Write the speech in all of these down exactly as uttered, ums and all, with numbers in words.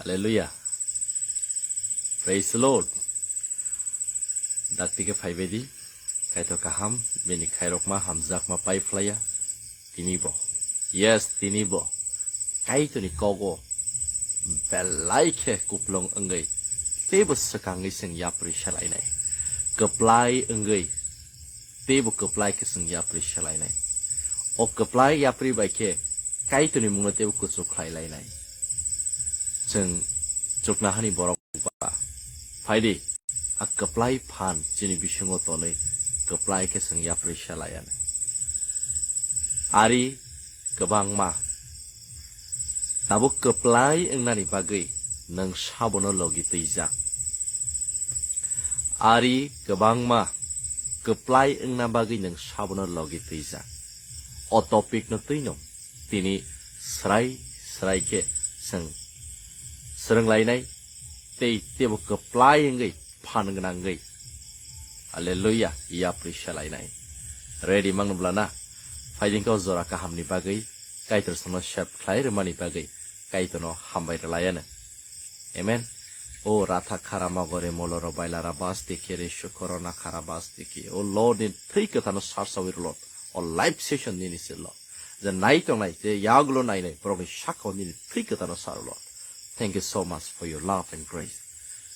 Hallelujah. Praise the Lord. Dakti khe phaibai di. Kaitor kaham, bini khairokma, hamjakma pai phlaiya. Tini bo. Yes, tini bo. Kaitorni kogo belai khe kuplung wngwi teibo swkangwi chwng yapri selainai. Kwplai wngwi teibo kwplai khe chwng yapri selainai. O kwplai yapri bai khe Kaitorni mungno teibo kuchuk khlai lainai. Chwng chuknahani borok ba. Phaidi, a kwplai phan chini bisingo tonwi kwplai khe chwng yapri selaiya. Ari kwbangma tabuk kwplai wngnani bagwi nwng sabono logi twijak. Ari kwbangma kwplai wngna bagwi nwng sabono logi twijak. O topic no twino tini srai srai khe chwng swrwnglainai tei teibo kwplai wngwi phan gwnangwi. Hallelujah, yapri selainai. Ready mangno bwlana? Phaidingkhe o jora kahamni bagwi, Kaitor chwngno sep khlai rwmani bagwi Kaitorno hambai rwlaiano. Amen. O ratha khara mogore moloro bailara bas dikhe re shukoro na khara bas dikhe. O Lord ni thwi kwthano sarsawi rw Lord. O live session nini se Lord. Je nai tongnai, je yagulo nainai, borokni sakao nini thwi kwthano sar Lord. Thank you so much for your love and grace.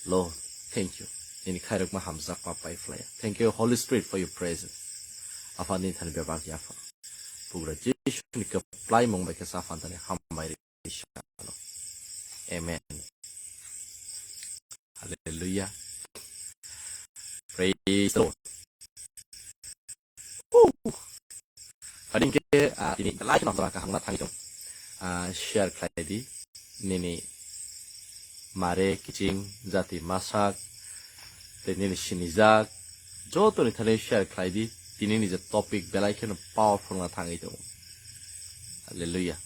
Lord, thank you. Nini khairokma hamjakma pai phlaiya. Thank you, Holy Spirit, for your presence. Apha nini thani bebak yapha. Pugra Jisuni kwplai mung bai khe sa phan thani hambai rw. Amen. Hallelujah. Praise the Lord. Woo. Phaidingkhe, ah, tini belai kheno jora kaham na thangwi tong. Ah, share khlai di. Nini mare kiching jati masak tei nini sinijak jotoni thani share khlai di. Tini ni je topic belai kheno powerful na thangwi tongo. Hallelujah.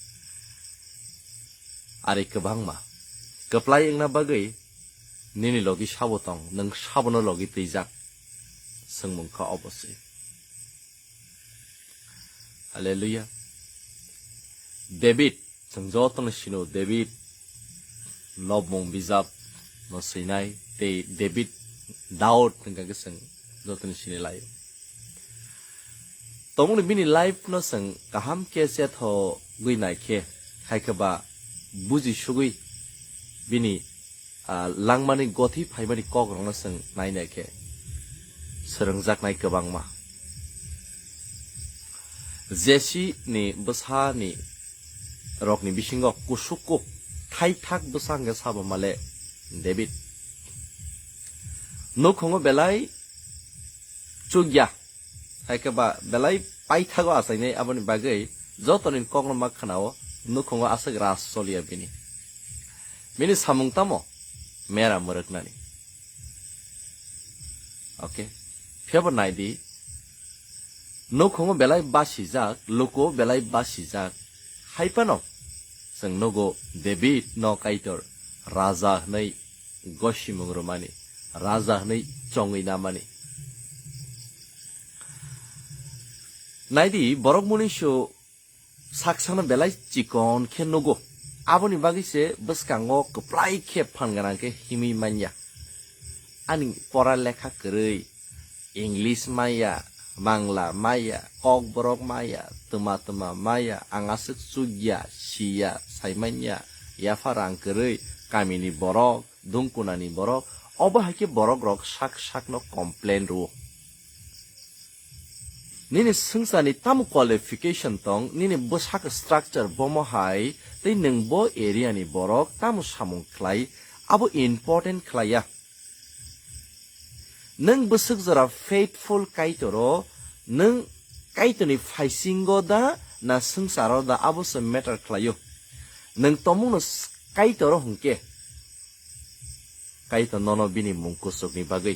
Ari kwbangma kwplai wngna bagwi nini logi sabo tong, nwng sabono logi twijak. Swngmung kha obo se. Hallelujah. David, chwng jotono sino David, lobmung bijap no swinai, tei David, Daud hwnkha khe chwng jotono sini lai. Tongmani bini life no chwng kaham khe chethogwi nai khe, hai khe ba buji sugwi bini ah, langmani gothi phaimani kokrokno chwng nainai khe swrwngjaknai kwbangma. Jesi ni bwsani rokni bisingo kusuk kuk thaithak bwsa hwnkhe sabo male David. Nukhungo belai chukya, hai khe ba belai paithago achainai, aboni bagwi jotoni kokno ma khwnao, nukhungo aswk ras choliya bini. Bini samung tamo? Mera mwrwknani. Okay. Phiyaba naidi, nukhungo belai basijak, luku belai basijak. Hai phano chwng nugo David no Kaitor raja hwnwi gosimung rwmani, raja hwnwi chongwi namani. Naidi, borok munui su saksano belai chikon khe nugo. Aboni bagwi se bwskango kwplai khe phan gwnang khe himwi manya. Ani pora lekha kwrwi, English maya, Bangla maya, Kokborok maya, twma twma maya, ang aswk chukya, siya, saimanya, yapha rang kwrwi, kamini borok, dungkunani borok, obo hai khe borok rok sak sakno complain rwo. Nini swngcharni tamo qualification tong, nini bwsak structure bomo hai, tei nwng bo area ni borok tamo samung khlai, abo important khlaiya. Nwng bwswk jora faithful Kaitoro, nwng Kaitorni phaisingo da na swngcharo da, abo se matter khlaio. Nwng tongmungno s-, Kaitoro hwnkhe, Kaitor nono bini mung kuchukni bagwi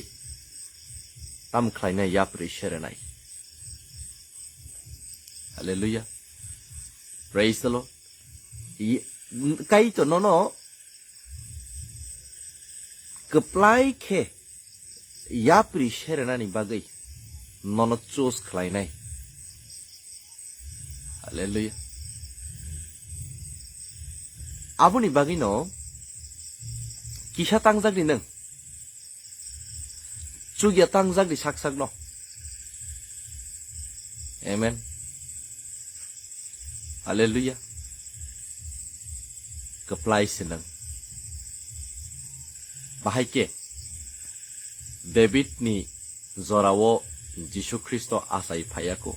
tamo khlainai yapri serenai. Hallelujah. Praise the Lord. Ye-, Kaitor nono kwplai khe yapri serenani bagwi nono choose khlainai. Hallelujah. Aboni bagwino Kisa tangjak di nwng. Chukya tangjak di sak sak no. Amen. Hallelujah. Kwplai se nwng. Bahai khe David ni jorao Jisu Khristo achai phaiya kho.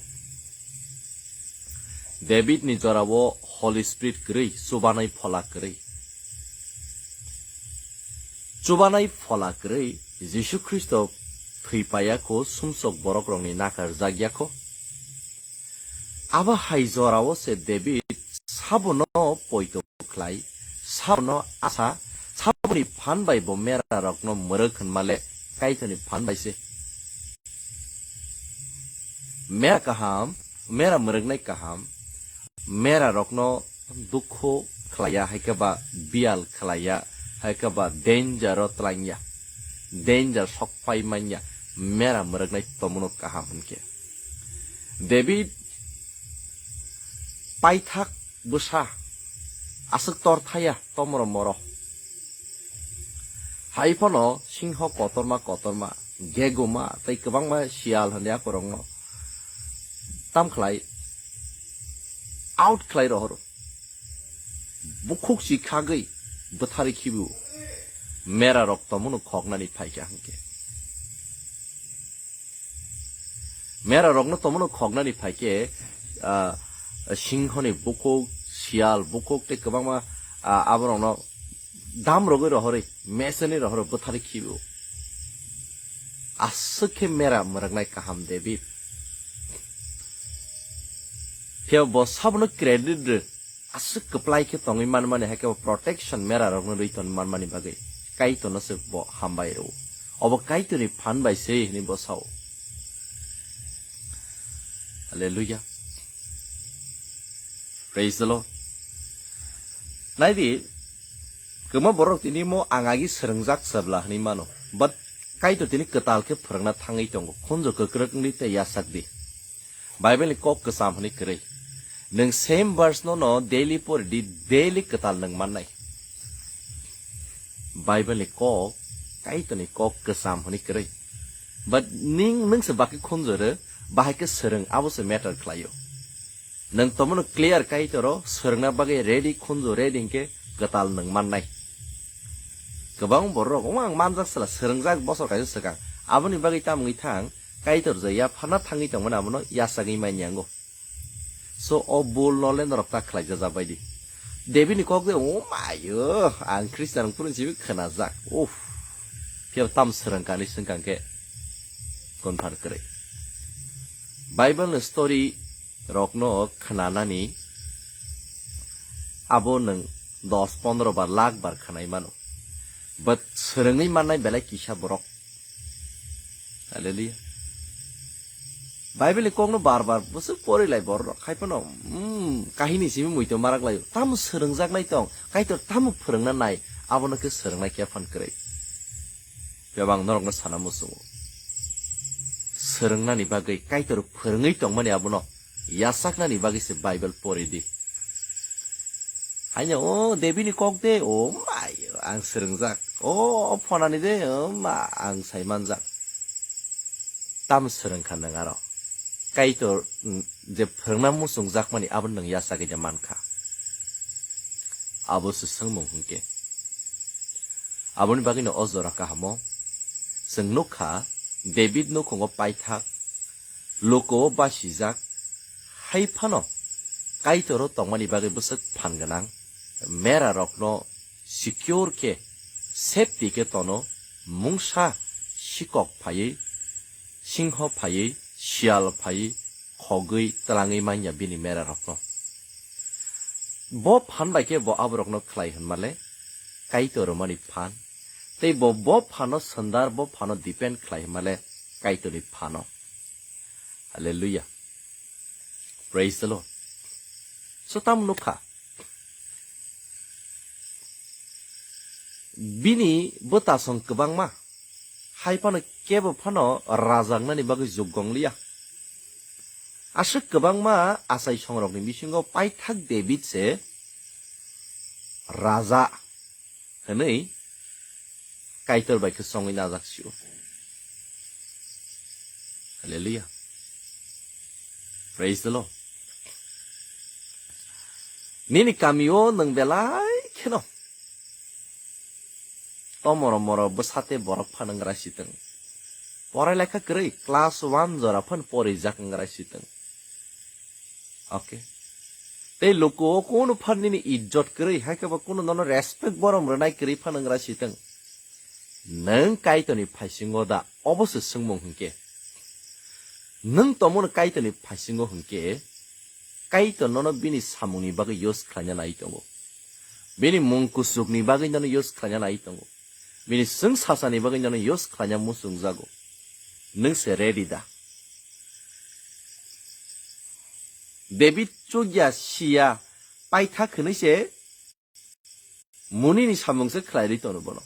David ni jorao Holy Spirit kwrwi, chubanai phola kwrwi. Chubanai phola kwrwi Jisu Khristo thwi paiya kho, sumsok borok rokni nakar jak ya kho. Abo hai jorao se David sabono poito khlai, sabono asa, saboni phan bai bo mera rokno mwrwk hwnma le Kaitorni phan bai se. Mera kaham, mera mwrwknai kaham, mera rokno dukhu khlaiya, hai khe ba biyal khlaiya, hai khe ba danger o twlangya, danger sok pai manya, mera mwrwknai tomono kaham hwn khe. David paithak bwsa aswk torthaya tomoro moro. Hai phano singho kotorma kotorma, geguma tei kwbangma siyal hwnwi akorokno tam khlai out khlai rohoro. Bukhuk si khagwi bwtharwi khibiwo. Mera rok tomono khoknani phaikha hwnkhe. Mera rokno tomono khoknani phaikhe, ah, singhoni bukhuk, siyal bukhuk tei kwbangma, ah, aborokno dam rogwi rohorwi, meseni rohorwi bwtharwi khibiwo. Aswk khe mera mwrwknai kaham David. Phiya bo sabono credit rw. Aswk kwplai khe tongwi manmani, hai khe bo protection mera rokno rwi tongwi manmani bagwi Kaitorno se bo hambai rwo. Obo Kaitorni phan bai se hwnwi bo sao. Hallelujah. Praise the Lord. Naidi, kwma borok tini mo ang agi swrwngjak sabla hwnwi mano. But Kaitor tini kwtal khe phwrwngna thangwi tongo. Khunju kwkrwk wngdi tei yachak di. Bible ni kok kwcham hwnwi kwrwi. Nwng same verse no no daily pori di, daily kwtal nwng mannai. Bible ni kok, Kaitor ni kok kwcham hwnwi kwrwi. But ning, nwng se bakhi khunju rw, bahai khe swrwng, abo se matter khlaio. Nwng tomono clear Kaitor o swrwngna bagwi ready, khunju ready hinkhe kwtal nwng mannai. Kwbang borok, omo ang manjak sala, swrwngjak bosor kaisa swkang. Aboni bagwi tamo wngwi thang, Kaitor je yapharna thangwi tongmani abono yachagwi manya wngo. So, o bul no le norok ta khlaijajak bai di. David ni kok de, "O mayo, ang Christian phuru simi khwnajak." Uff. Phiya tam swrwng kani swngkang khe konphar kwrwi. Bible ni story rokno khwnanani abo nwng dos pondro bar lakh bar khwnai mano. But swrwngwi mannai belai kisa borok. Hallelujah. Bible ni kokno bar bar bwswk pori lai borok rok. Hai phano, mm, kahini simi muito marak laio. Tamo swrwngjaknai tong, Kaitor tamo phwrwngna nai, abono khe swrwngna khe phan kwrwi. Bebak norokno sana muchungo. Swrwngnani bagwi Kaitor phwrwngwi tongmani abono yachaknani bagwi se Bible pori di. Haino, o David ni kok de, o mai, ang swrwngjak. O phonani de, o ma, ang sai manjak. Tam swrwngkha nwng aro. Kaitor, mm, je phwrwngna muchungjakmani abo nwng yachagwi de mankha. Abo se swngmung hwnkhe. Aboni bagwino o jora kahamo chwng nukha, David nukhungo paithak, luko o basijak, hai phano Kaitoro tongmani bagwi bwswk phan gwnang, mera rokno secure khe, safety khe tono, mungsa sikok phaiwi, singho phaiwi, siyal phaiwi, khogwi, twlangwi manya bini mera rokno. Bo phan bai khe bo aborokno khlai hwnmale, Kaitor rwmani phan. Tei bo, bo phano swndar, bo phano depend khlai hwnmale, Kaitorni phano. Hallelujah. Praise the Lord. So, tamo nukha. Bini bwtasong kwbangma. Hai phano kebo phano rajaknani bagwi jukgong liya. Aswk kwbangma achai songrokni bisingo paithak David se raja hwnwi Kaitor bai khe chongwi najak sio. Hallelujah. Praise the Lord. Nini kamio nwng belai kheno tomoro moro bwsate borok phanwng gra sitwng. Porai lekha kwrwi class one jora phan porijak wng gra sitwng. Okay. Tei luku o kunu phan nini ijjot kwrwi, hai khe bo kunu nono respect borom rwnai kwrwi phan wng gra sitwng. Nwng Kaitorni phaisingo da obo se swngmung hwnkhe. Nwng tongmano Kaitorni phaisingo hwnkhe, Kaitor nono bini samungni bagwi use khlaina nai tongo. Bini mung kuchukni bagwi nono use khlaina nai tongo. Bini swng sasani bagwi nono use khlaina muchungjago. Nwng se ready da? David chukya siya paithak hwnwi se munini samung se khlairwi tono bono.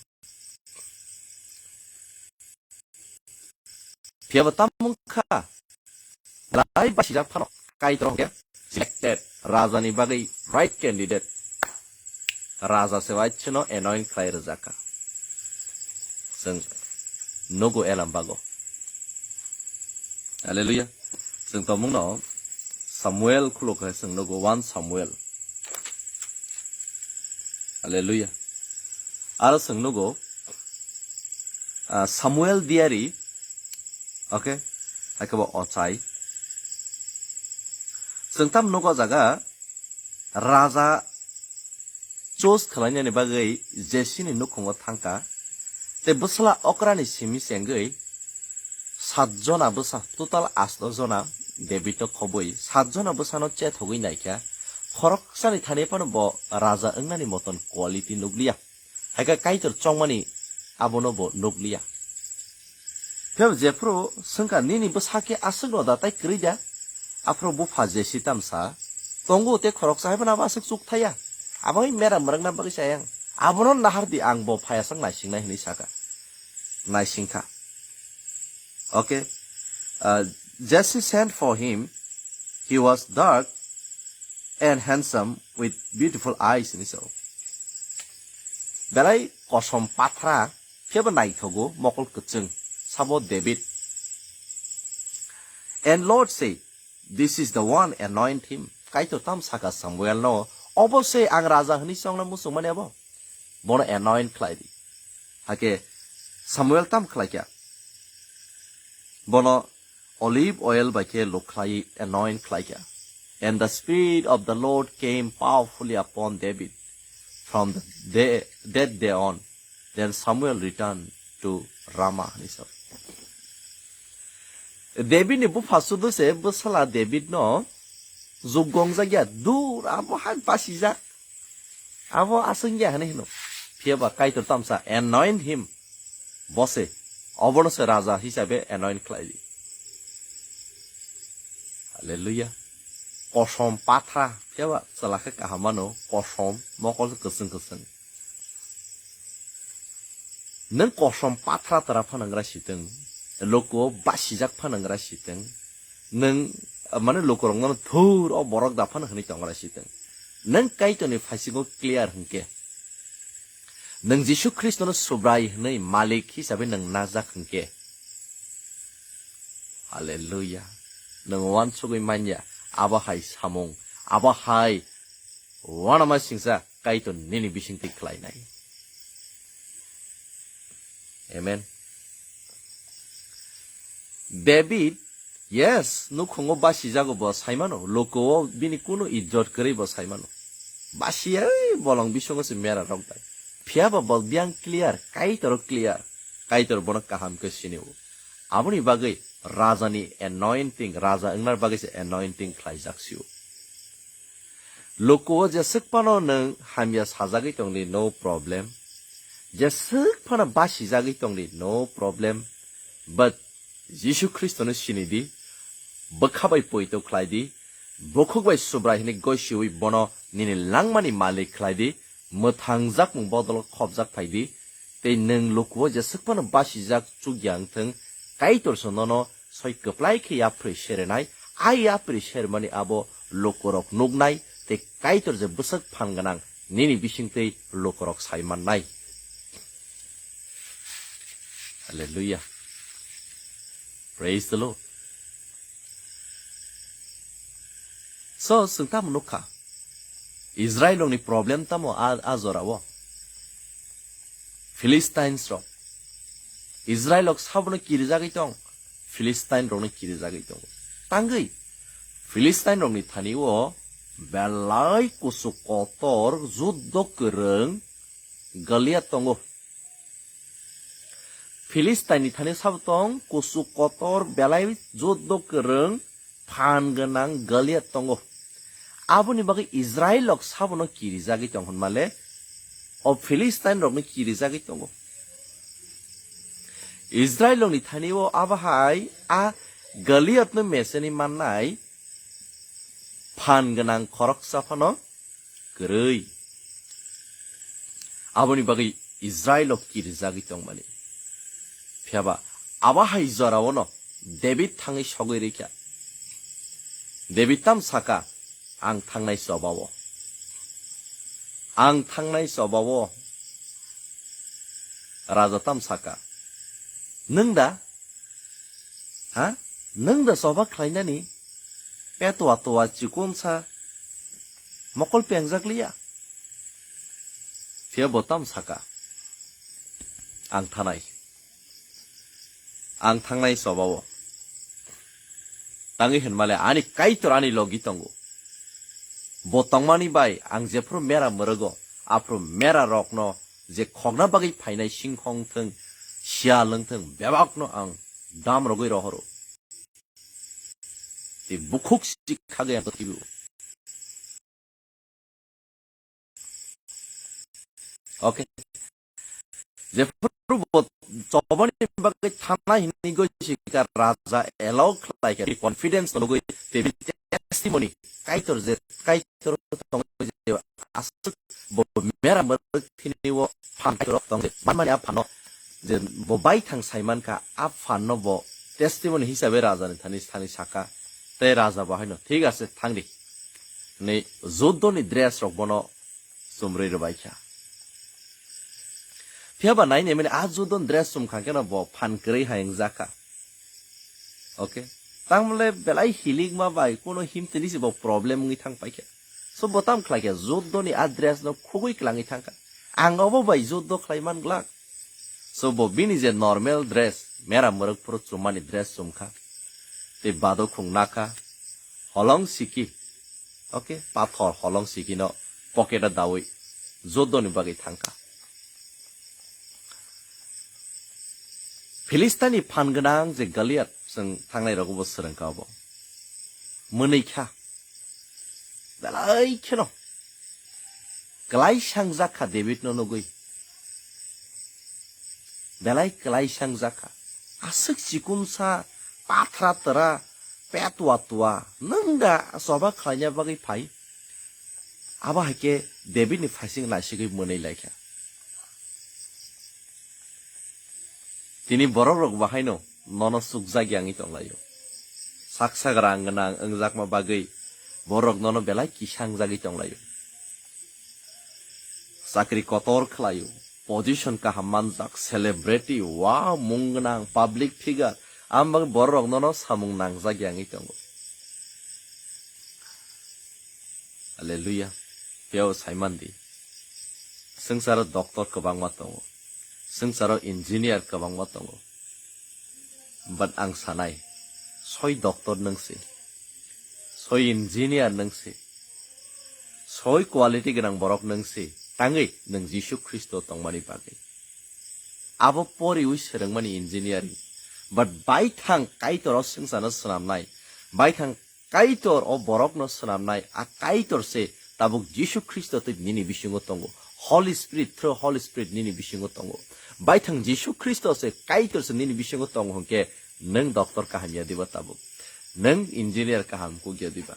Phiya bo tamo wngkha, belai basijak phano Kaitor hwnkhe selected, rajani bagwi right candidate. Raja se bai chwngno anoint khlai rwjak kha. Chwng nugo elam bago. Hallelujah. Chwng tongmungno Samuel khuluk hai chwng nugo, one Samuel. Hallelujah. Aro chwng nugo, ah, Samuel diary, okay, hai khe bo ochai. Chwng tam nugo jaga raja choose khlainani bagwi Jesi ni nukhungo thangkha, tei bwsla okrani simi chengwi sat jona bwsa, total asto jona David o khobwi sat jona bwsano chethogwi naikha, khoroksani thani phano bo raja wngnani moton quality nukliya. Hai khe Kaitor chongmani abono bo nukliya. Phiya jephru swngkha, "Nini bwsa khe aswkno da tai kwrwi da?" Aphuru bupha Jesi tamsa tongo, tei khoroksa hai phano abo aswk chukthaya. Abo hai mera mwrwkna bagwi chayang. Abono nahardi, ang bo phayasang naisingnai, hwnwi sakha. Naisingkha. Okay. Uh, Jesse sent for him. He was dark and handsome with beautiful eyes, hinwi sao. Belai kosom pathra, phiya bo naithogo, mokol kwchwng, sabo David. And Lord say, "This is the one, anoint him." Kaitor tam sakha Samuel no, "Obo se ang raja hwnwi chongna muchungmani abo. Bono anoint khlai di." Hakhe Samuel tam khlaikha? Bono olive oil bai khe luk khlai, anoint khlaikha. And the Spirit of the Lord came powerfully upon David from the day, that day on. Then Samuel returned to Ramah, hinwi sao. David ni bupha sudu se bwsala David no jugong jagya dur, abo hai basijak. Abo aswngya hwnwi hino. Phiya ba Kaitor tamsa anoint him. Bose. Obono se raja hisabe anoint khlai di. Hallelujah. Kosom pathra. Phiya ba chwla khe kaham mano. Kosom. Mokol kwchwng kwchwng. Nwng kosom pathra tara phanangra sitwng. Loko basijak phanangra sitwng. Nwng, mane, lukurokno thur o borok da phano hwnwi tongra sitwng. Nwng Kaitorni phaisingo clear hwnkhe, nwng Jisu Khristono Subrai hwnwi Malik hisabe nwng najak hwnkhe, hallelujah, nwng uansugwi manya, abo hai samung, abo hai uanama singsa Kaitor nini bisingtwi khlainai. Amen. David, yes, nukhungo basijago bo saimano, loko o bini kunu ijjot kwrwi bo saimano. Basiya, ei bolong bisingo se mera rok dai. Phiya ba bo biyang clear, Kaitor o clear. Kaitor bono kaham khe sinio. Aboni bagwi rajani anointing, raja wngna bagwi se anointing khlaijak sio. Loko o jeswk phano nwng hamya sajagwi tongdi, no problem. Jeswk phano basijagwi tongdi, no problem. But Jisu Khristono sinidi, bwkha bai poito khlaidi, bukhuk bai Subrai hwnwi goisiwi bono nini langmani malik khlaidi, mwthangjakmung bodolo khopjak phaidi, tei nwng lukuo jeswk phano basijak chukya wngthwng, Kaitorso nono soi kwplai khe yapri serenai, a yapri sermani abo lukurok nuknai, tei Kaitor je bwswk phan gwnang nini bisingtwi lukurok sai mannai. Hallelujah. Praise the Lord. So, chwng tamo nukha? Israel rokni problem tamo a, a jorao? Philistines rok. Israel rok sabono kirijagwi tong, Philistine rokno kirijagwi tongo. Tangwi Philistine rokni thani o belai kusu kotor juddo kwrwng Goliath tongo. Philistine ni thani sabo tong kusu kotor belai juddo kwrwng phan gwnang Goliath tongo. Aboni bagwi Israel rok sabono kirijagwi tong hwnmale o Philistine rokno kirijagwi tongo. Israel rokni thani o abo hai a Goliath no meseni mannai phan gwnang khoroksa phano kwrwi. Aboni bagwi Israel rok kirijagwi tongmani. Phiyaba abo hai jorao no David thangwi sogwi rikha. David tam saka, "Ang thangnai chobao. Ang thangnai chobao." Raja tam saka, "Nwng da? Ha? Nwng da choba khlainani? Petwa towa chikonsa mokol pengjak liya." Phiya bo tam saka, "Ang thanai. Ang thangnai chobao." Tangwi hwnmale ani Kaitor ani logi tongo. Bo tongmani bai ang jephru mera mwrwgo, aphru mera rokno je khokna bagwi phainai sinkhong thwng, sial wng thwng, bebakno ang dam rogwi rohoro. Tei bukhuk si khagwi ang twibo. Okay. Jephru bo chobani bagwi thanai hinwi goi sikha raja allow khlai kha, confidence nugwi tei testimony Kaitor je, Kaitor tongwi je aswk bo mera mwrwk thini o phan Kaitor tong je manmani a phano je bo baithang saiman kha, a phano bo testimony hisabe raja ni thani thani saka, tei raja bo haino, "Thik ase, thangdi." Ni juddo ni dress rok bono chumrwi rwbai kha. Phiya ba nai naimani a judon dress chum kha khe no bo phan kwrwi hai wng jak kha. Okay. Tangmole belai hilik ma bai kuno himtini se bo problem wngwi thang pai kha. So bo tam khlai kha judoni a dress no khugwi kwlangwi thang kha. Ang obo bai judo khlai man glak. So bo bini je normal dress, mera mwrwk phuru chumani dress chum kha. Tei bado khung na kha. Holong siki. Okay, pathor holong siki no pocket o dawi judoni bagwi thang kha. Philistine ni phan gwnang je Goliath, chwng thangnai rogo bo swrwng kha obo. Mwnwi kha. Belai kheno kwlai sangjak kha David no nugwi. Belai kwlai sangjak kha. Aswk chikunsa, pathra tara, petwa twa, nwng da choba khlaina bagwi phai? Abo hai khe David ni phaising naisigwi mwnwi lai kha. Tini borok rok bahaino nono chukjak yangwi tonglaio. Sak sagra ang gwnang wngjakma bagwi borok nono belai kisa wngjagwi tonglaio. Chakri kotor khlaio, position kaham manjak, celebrity, wow, mung gwnang, public figure, ang bagwi borok rok nono samung nangjak yangwi tongo. Hallelujah. Phiyao saimandi. Swngcharo doctor kwbangma tongo. Swngcharo engineer kwbangma tongo. But ang sanai, soi doctor nwng se, soi engineer nwng se, soi quality gwnang borok nwng se, tangwi nwng Jisu Khristo tongmani bagwi. Abo poriwi swrwngmani engineering. But baithang Kaitor o swngcharno swnamnai, baithang Kaitor o borokno swnamnai, a Kaitor se tabuk Jisu Khristo tei nini bisingo tongo. Holy Spirit, through Holy Spirit nini bisingo tongo. Baithang Jisu Khristo se Kaitor se nini bisingo tongo hwnkhe nwng doctor kaham ya diba tabuk? Nwng engineer kaham kuk ya diba?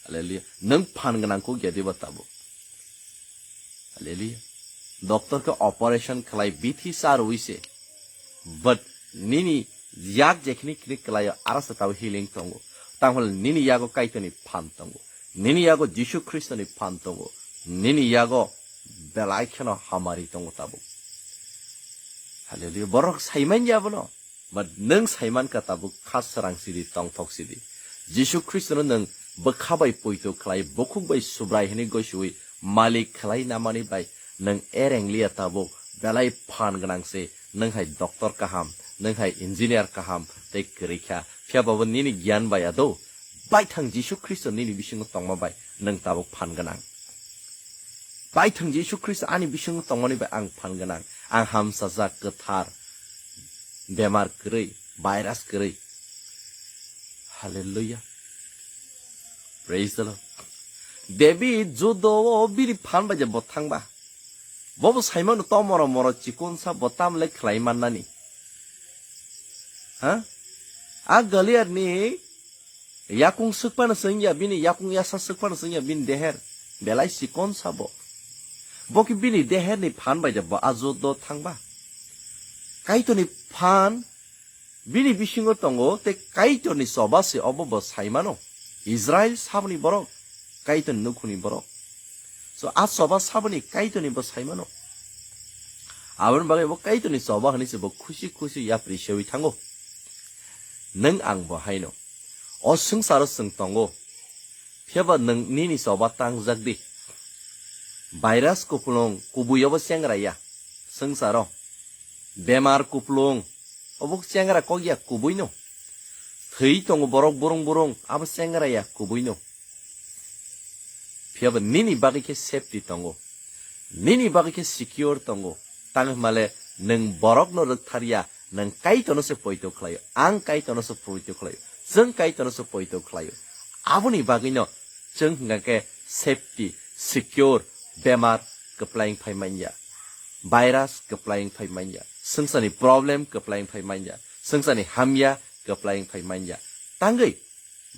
Hallelujah. Nwng phan gwnang kuk ya diba tabuk? Hallelujah. Doctor khe operation khlai bithi sa rwi se. But nini yak jekhini khini kwlaio aro se tabo healing tongo. Tangphal nini yago Kaitorni phan tongo. Nini yago Jisu Khristoni phan tongo. Nini yago belai kheno hamari tongo tabuk. Hallelujah. Borok saiman ya bono. But nwng saiman ka tabuk kha srang sidi, tongthok sidi. Jisu Khristo no nwng bwkha bai poito khlai, bukhuk bai subrai hwnwi goisui malik khlai namani bai nwng ereng liya tabuk belai phan gwnang se, nwng hai doctor kaham, nwng hai engineer kaham tei kwrwi kha. Phiya babo nini giyan bai ado, baithang Jisu Khristo nini bisingo tongma bai nwng tabuk phan gwnang. Baithang Jisu Khristo ani bisingo tongmani bai ang phan gwnang. Ang hamsajak, kwthar, bemar kwrwi, virus kwrwi. Hallelujah. Praise the Lord. David judo o bini phan bai je bo thangba. Bobo saimano to moro moro chikonsa bo tamle khlai mannani. Ha? A Goliath ni yakung swkpano swngya, bini yakung yasa swkpano swngya, bini deher belai chikon sabo. Bo ki bini deher ni phan bai de bo a judo thangba. Kaitorni phan bini bisingo tongo, tei Kaitorni choba se obo bo saimano. Israel saboni borok, Kaitorni nukhungni borok. So, a choba saboni Kaitorni bo saimano. Aboni bagwi bo Kaitorni choba hwnwi se bo khusi khusi yapri sewi thango. Nwng ang bo haino. O swngcharo chwng tongo. Phiya ba nwng nini choba tangjak di. Virus kupulung kubui obo chengra ya. Swngcharo. Bemar kupulung. Obo chengra kok ya kubui no. Thwi tongo borok burung burung. Abo chengra ya kubui no. Phiya ba nini bagwi khe safety tongo. Nini bagwi khe secure tongo. Tang hwnmale nwng borokno rwktharya, nwng Kaitorno se poito khlaio, ang Kaitorno se poito khlaio, chwng Kaitorno se poito khlaio. Aboni bagwino chwng hwnkha khe safety, secure, bemar kwplai wng phai manya, virus kwplai wng phai manya, swngcharni problem kwplai wng phai manya, swngcharni hamya kwplai wng phai manya. Tangwi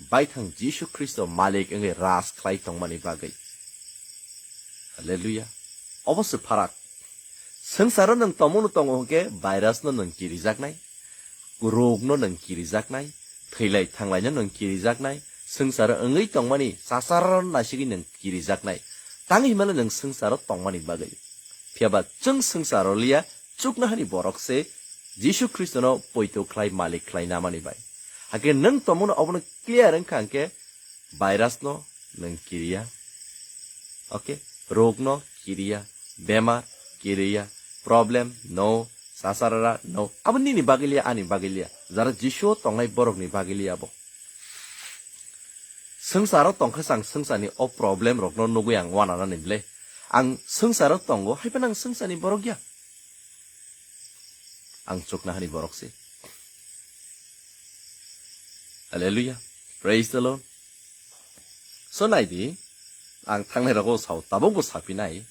baithang Jisu Khristo malik wngwi raj khlai tongmani bagwi. Hallelujah. Obo se pharak. Swngcharo nwng tomono tongo hwnkhe virus no nwng kirijaknai, rog no nwng kirijaknai, thwilai thanglai no nwng kirijaknai, swngcharo wngwi tongmani chacharo naisigwi nwng kirijaknai. Tangwi himano nwng swngcharo tongmani bagwi. Phiya ba chwng swngcharo liya, chukna hani borok se Jisu Khristono poito khlai malik khlai namani bai. Hakhe nwng tomono obono clear wngkha hwnkhe virus no nwng kiriya. Okay? Rog no kiriya, bemar kiriya, problem no, sasarara no. Abo nini bagwi liya, ani bagwi liya. Jara Jisu tongnai borokni bagwi liya abo. Swngcharo tongkha sang swngcharni o problem rokno nugwi ang wananani ble. Ang swngcharo tongo, haiphano ang swngcharni borok ya. Ang chukna hani borok se. Hallelujah. Praise the Lord. So naidi, ang thangnai rogo sao, tabuk bo sapinai.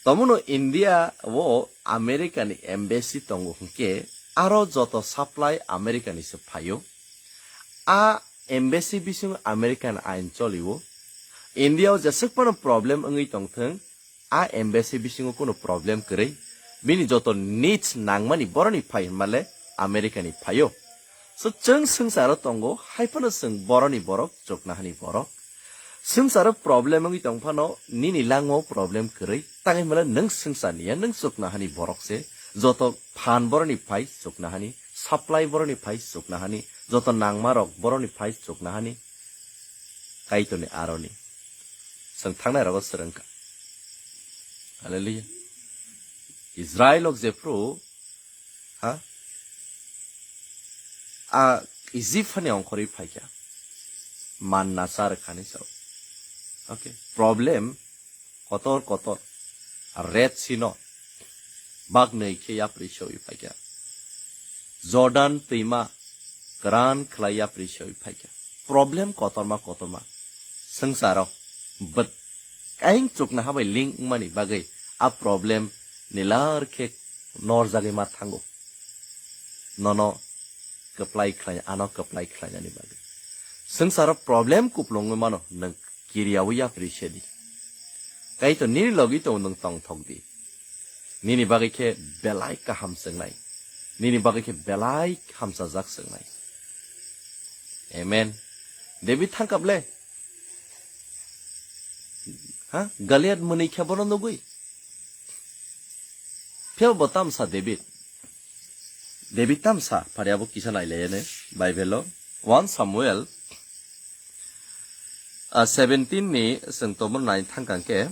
Tomono India o America ni embassy tongo hwnkhe, aro joto supply America ni se phaio. A embassy bising American ain cholio. India o jeswk phano problem wngwi tongthwng, a embassy bisingo kuno problem kwrwi, bini joto needs nangmani boroni phai hwnmale America ni phaio. So chwng swngcharo tongo, haiphano chwng boroni borok, chukna hani borok. Swngcharo problem wngwi tong phano nini lango problem kwrwi, tangwi hwnmale nwng swngcharni ya, nwng chukna hani borok se. Joto phan boroni phai chukna hani, supply boroni phai chukna hani, joto nangma rok boroni phai chukna hani. Kaitorni aroni. Chwng thangnai rogo swrwngkha. Hallelujah. Israel ok jephru, ha? A Egypt hani ongkhorwi phaikha. Manna char khani sao. Okay. Problem kotor kotor. Red Sea no. Bagnwi khe yapri sewi phaikha. Jordan twima kwran khlai yapri sewi phaikha. Problem kotorma kotorma. Swngcharo. But kaing chukna habai link wngmani bagwi a problem nilar khe norjagwi ma thango. Nono kwplai khlai, ano kwplai khlainani bagwi. Swngcharo problem kuplungwi mano, nwng kiriyawi yapri sedi. Kaitor nini logi tong nwng tongthok di. Nini bagwi khe belai kaham swngnai. Nini bagwi khe belai hamsajak swngnai. Amen. David thangkap le. Ha? Goliath mwnwi khe bono nugwi. Phiya bo tamsa David. David tamsa phari abo kisa nailaiyane Bible o. One Samuel, ah, seventeen ni chwng tobor nai thangkang khe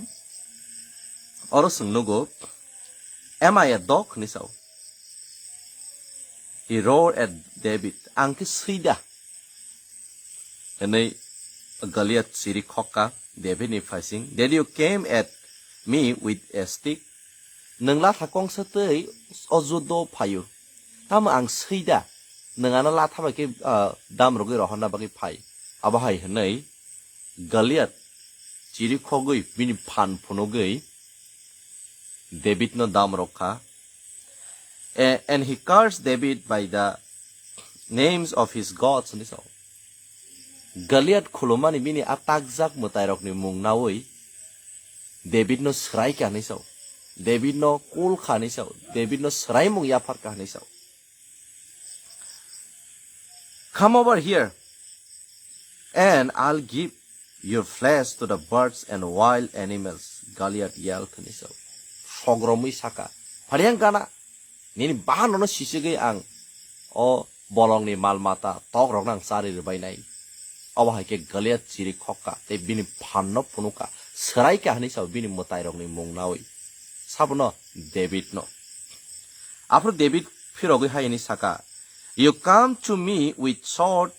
oro chwng nugo, "Am I a dog?" hinwi sao. He roared at David, "Ang khe swi da?" Hwnwi Goliath chiri khokka David ni phaising, "That you came at me with a stick?" Nwng latha kongsa twi o judo phaio. Tamo ang swi da? Nwng ano latha bai khe, ah, dam rwgwi rohorna bagwi phai. Abo hai hwnwi Goliath chiri khogwi bini phan phunugwi David no dam rwkha. A-, and he cursed David by the names of his gods, hinwi sao. Goliath khulumani bini a takjak mwtairokni mung naui David no swrai kha hinwi sao. David no kul kha hinwi sao. David no swraimung yaphar kha hinwi sao. "Come over here, and I'll give your flesh to the birds and wild animals," Goliath yelled, hinwi sao. Sogromwi saka, "Phariang gana, nini bahanono sisigwi ang o bolongni mal mata tokrokno ang chari rwbainai." Obo hai khe Goliath chiri khokka tei bini phanno phunukha, swraikha hinwi sao bini mwtairokni mung naui. Sabono Davidno. Aphuru David phirogwi hai hwnwi saka, "You come to me with sword,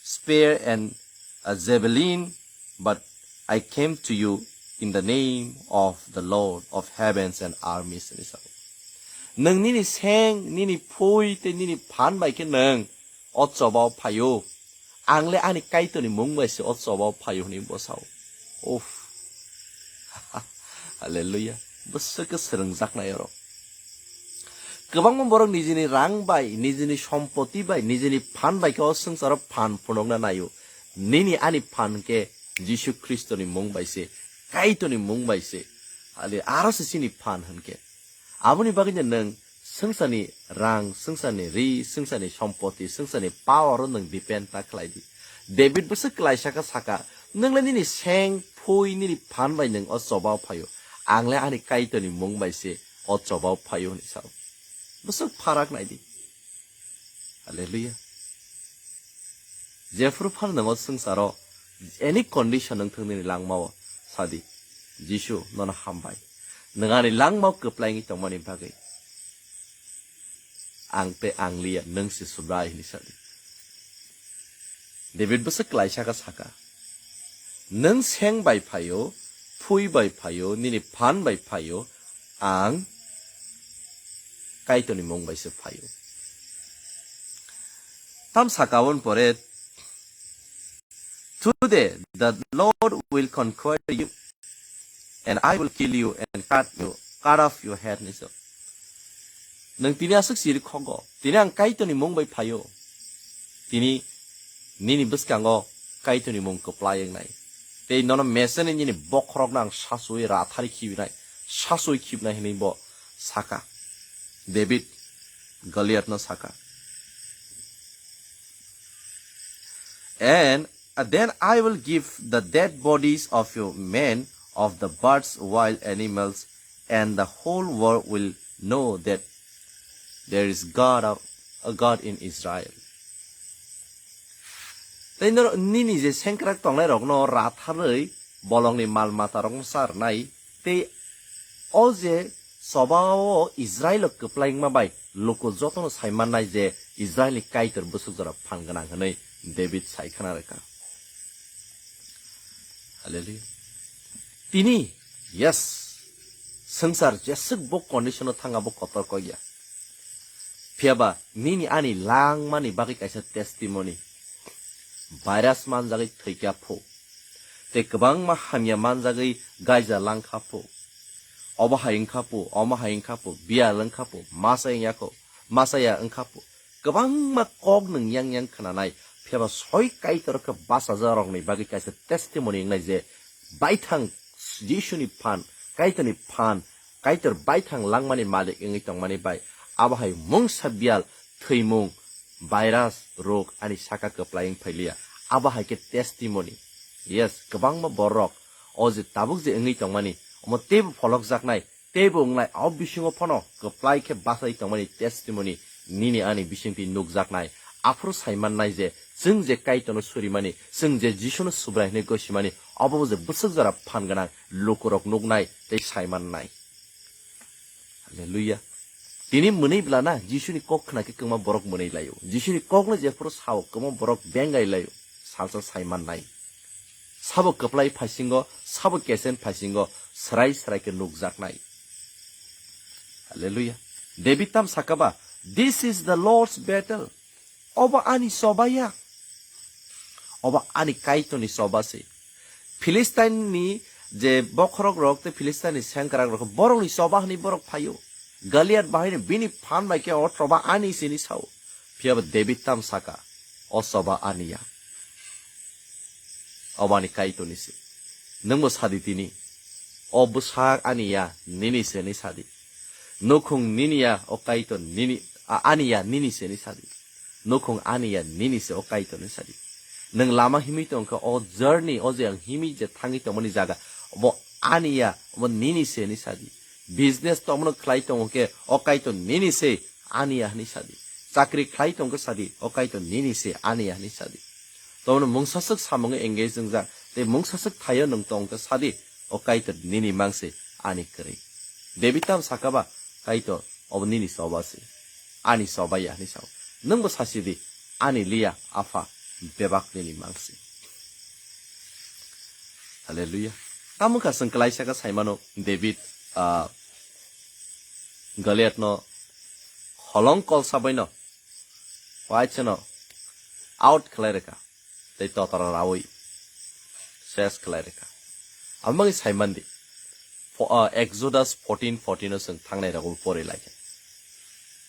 spear and a javelin, but I came to you in the name of the Lord of heavens and armies," hinwi sao. Nwng nini seng, nini phui tei nini phan bai khe nwng o chobao phaio. Ang le ani Kaitorni mung bai se o chobao phaio hwnwi bo sao. Uff. Hallelujah. Bwswk khe swrwngjaknai oro. Kwbangma borok nijini rang bai, nijini sompoti bai, nijini phan bai khe o swngcharo phan phunukna naio. Nini ani phan khe Jisu Khristoni mung bai se, Kaitorni mung bai se. Hale aro se chini phan hwn khe. Aboni bagwi no nwng swngcharni rang, swngcharni ri, swngcharni sompoti, swngcharni power o nwng depend ta khlai di. David bwswk klaisa khe saka, "Nwng le nini seng, phui, nini phan bai nwng o chobao phaio. Ang le ani Kaitorni mung bai se o chobao phaio," hwnwi sao. Bwswk pharak nai di. Hallelujah. Jephru phano nwng o swngcharo any condition wng thung nini langmao sadi, "Jisu, nono hambai. Nwng ani langmao kwplai wngwi tongmani bagwi. Ang tei ang liya, nwng se Subrai," hwnwi sadi. David bwswk klaisa khe saka, "Nwng seng bai phaio, phui bai phaio, nini phan bai phaio, ang Kaitorni mung bai se phaio." Tam saka aboni pore, "Today the Lord will conquer you, and I will kill you and cut you, cut off your head," hinwi sao. Nwng tini aswk siri khogo, "Tini ang Kaitorni mung bai phaio. Tini nini bwskango Kaitorni mung kwplai wngnai. Tei nono meseni nini bokhorokno ang sasui rathari khibinai, sasui khibnai," hwnwi bo saka. David Goliathno saka. "And then I will give the dead bodies of your men, of the birds, wild animals, and the whole world will know that there is God of, a God in Israel." Tei nor-, nini je sengkrak tongnai rokno ratharwi bolongni mal mata rokno charnai, tei o je chobao Israilo kwplai wngma bai luku jotono saimannai je Israilni Kaitor bwswk jora phan gwnang hwnwi David sai khna rwkha. Hallelujah. Tini, yes, swngchar jeswk bo condition o thang abo kotor kok ya. Phiya ba nini ani langmani bagwi kaisa testimony. Virus manjagwi thwikha phu. Tei kwbangma hamya manjagwi gaija langkha phu. Obo hai wngkha phu, omo hai wngkha phu, biyal wngkha phu, masa wngya kho, masa ya wngkha phu. Kwbangma kok nwng yang yang khwnanai, phiya ba soi Kaitor khe bachajakrokni bagwi kaisa testimony wngnai je baithang Jisuni phan, Kaitorni phan, Kaitor baithang langmani malik wngwi tongmani bai abo hai mungsa biyal thwimung, virus, rog ani saka kwplai wng phailiya. Abo hai khe testimony. Yes, kwbangma borok o je tabuk je wngwi tongmani, omo teibo pholokjaknai, teibo wnglai, o bisingo phano kwplai khe bachai tongmani testimony nini ani bisingtwi nukjaknai. Aphuru saimannai je, chwng je Kaitorno surimani, chwng je Jisuno Subrai hwnwi gosimani, obo je bwswk jora phan gwnang lukurok nuknai tei saimannai. Hallelujah. Tini mwnwi bwlana Jisuni kok khna khe kwma borok mwnwi laio. Jisuni kokno jephuru sao kwma borok bengai laio. Salsa saimannai. Sabo kwplai phaisingo, sabo kesen phaisingo, srai srai khe nukjaknai. Hallelujah. David tam sakaba, "This is the Lord's battle." Obo ani choba ya. Obo ani Kaitorni choba se. Philistine ni je bokhorok rok tei Philistine ni sengkrak rok borokni choba hwnwi borok phaio. Goliath bahai no bini phan bai khe o choba ani se hwnwi sao. Phiya bo David tam saka, "O choba ani ya." Obo ani Kaitorni se. Nwngbo sadi tini, "O bwsak ani ya, nini se," hwnwi sadi. "Nukhung nini ya, o Kaitor nini, a, ani ya, nini se," hwnwi sadi. "Nukhung ani ya, nini se, o Kaitor," hwnwi sadi. Nwng lama himwi tongkha, o journey, o je ang himwi je thangwi tongmani jaga, obo ani ya, obo nini se, hwnwi sadi. Business tongmano khlai tongo khe, o Kaitor nini se, ani ya hwnwi sadi. Chakri khlai tongkhe sadi, o Kaitor nini se, ani ya hwnwi sadi. Tongmano mungsaswk samungwi engage wngjak, tei mungsaswk thaio nwng tongkhe sadi, o Kaitor nini mang se, ani kwrwi. David tam sakaba, Kaitor, obo nini choba se, ani choba ya hwnwi sao. Nwngbo sasidi, ani liya, Apha, bebak nini mang se. Hallelujah. Tamo wngkha chwng klaisa khe saimano David, ah, Goliath no holong kol sabaino waisano out khlai rwkha. Tei totara rawi ses khlai rwkha. Amoni saimandi, fo-, ah, Exodus fourteen fourteen o chwng thangnai rogo pori lai kha.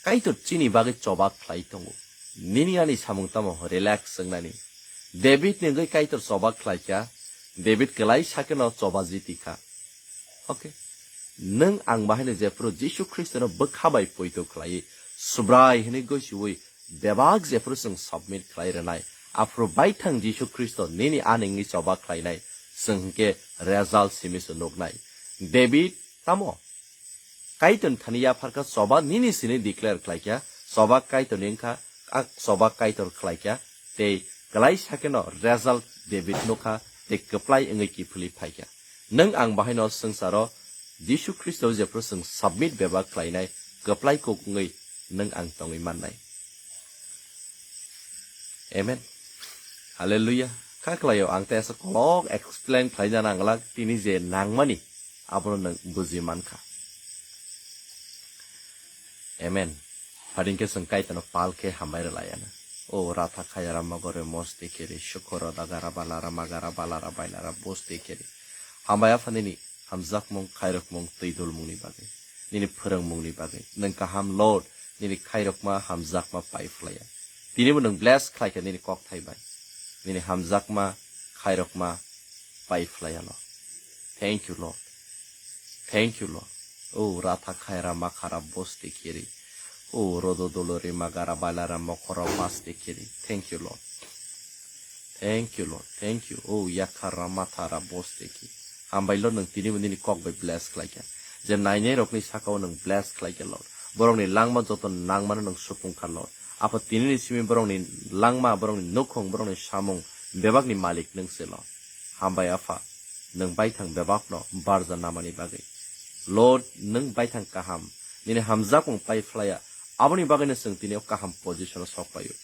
Kaitor chini bagwi choba khlai tongo. Nini ani samung tamo relax wngnani. David ni wngwi Kaitor choba khlai kha. David kwlai sakeno choba jiti kha. Okay. Nwng ang bahaino jephuru Jisu Khristono bwkha bai poito khlaiwi, Subrai hwnwi goisiwi bebak jephuru chwng submit khlai rwnai, aphuru baithang Jisu Khristo nini ani wngwi choba khlainai, chwng hwnkhe result simi se nuknai. David tamo Kaitor thani yapharkha, choba nini sini declare khlaikha, choba Kaitor ni wngkha, a choba Kaitor khlaikha, tei kwlai sakeno result David nukha, tei kwplai wngwi kiphilwi phaikha. Nwng ang bahaino swngcharo Jisu Khristo jephuru chwng submit bebak khlainai, kwplai kuk wngwi nwng ang tongwi mannai. Amen. Hallelujah. Kha khlaio, ang tei asa kolok explain khlaina nanglak, tini je nangmani, abono nwng buji mankha. Amen. Phading khe chwng Kaitorno pal khe hambai rwlaiya na. O ratha khaya rama gore moste khe ri, shukoro dagara balara magara balara bailara boste khe ri. Hambai Apha nini hamjakmung, khairokmung, twi dulmungni bagwi, nini phwrwngmungni bagwi. Nwng kaham Lord, nini khairokma, hamjakma pai phlaiya. Tinibo nwng bless khlaikha nini kokthai bai. Nini hamjakma, khairokma pai phlaiya Lord. Thank you, Lord. Thank you, Lord. O ratha khaira makhara boste kiri. O rodo dolori magara balara mokhoro paste kiri. Thank you, Lord. Thank you, Lord. Thank you. O yakhara mathara boste ki. Hambai Lord, nwng tini bo nini kok bai bless khlaikha. Je nainai rokni sakao nwng bless khlaikha, Lord. Borokni langma joto nangmano nwng supung kha, Lord. Apha tinini simi borokni langma, borokni nukhung, borokni samung bebakni malik nwng se, Lord. Hambai Apha, nwng baithang bebakno barja namani bagwi. Lord, nwng baithang kaham, nini hamjakmung pai phlaiya, aboni bagwino chwng tini o kaham position-o sok paio.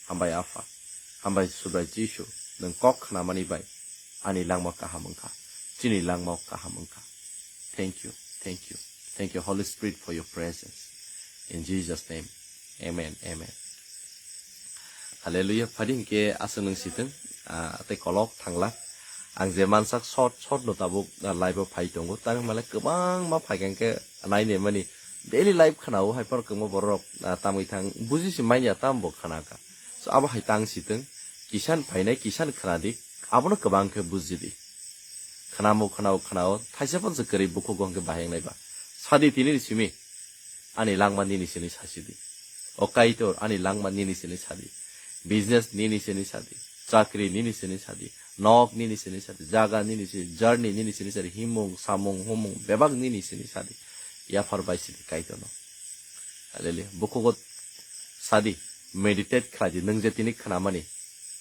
Hambai Apha, hambai Subrai Jisu, nwng kok khnamani bai ani langma kaham wngkha, chini langma kaham wngkha. Thank you, thank you, thank you, Holy Spirit, for your presence. In Jesus' name, amen, amen. Hallelujah. Phadi hinkhe aswk nwng sitwng, ah, tei kolok thangla. Ang je mansak short, short no tabuk, ah, live o phai tongo. Tang male kwbangma phai kha hinkhe nainai mani daily live khwnao hai phano kwbangma borok, ah, tamwi thang buji se manya tamo bo khna kha. So abo hai tang sitwng, kisan phainai, kisan khna di, abono kwbang khe buji di. Khnamo, khnao, khnao, thaisa phano se kwrwi bukhuk o hinkhe bahai wngnai ba. Sadi tini ni simi. Ani langma nini sini sasi di. O Kaitor, ani langma nini sini sadi. Business nini sini sadi. Chakri nini sini sadi. Nok nini sini sadi. Jaga nini sini, journey nini sini sadi. Himung, samung, humung, bebak nini sini sadi. Yaphar bai sidi Kaitorno. Hallelujah. Bukhugo Sadi, meditate khlai di, nwng je tini khnamani.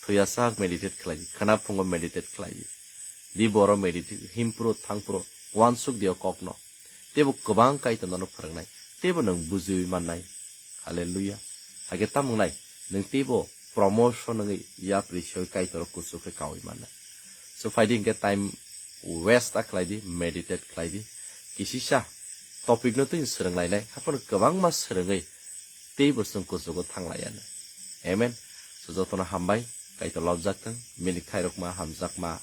Thwiya sak meditate khlai di, khna phungo meditate khlai di. Di boro meditate, himpro, thangpro, uansuk di o kokno. Teibo kwbang Kaitor nono phwrwngnai, teibo nwng bujiwi mannai. Hallelujah. Hakhe tamo wngnai, nwng teibo promotion wngwi yapri soi Kaitor kuchuk khe kaui mannai. So phai di hinkhe time waste ta khlai di, meditate khlai di. Kisisa topic no twi swrwng lainai, haphano kwbangma swrwngwi teibo chwng kuchugo thang lai anw. Amen. So jotono hambai, Kaitor lobjak thung, bini khairokma hamjakma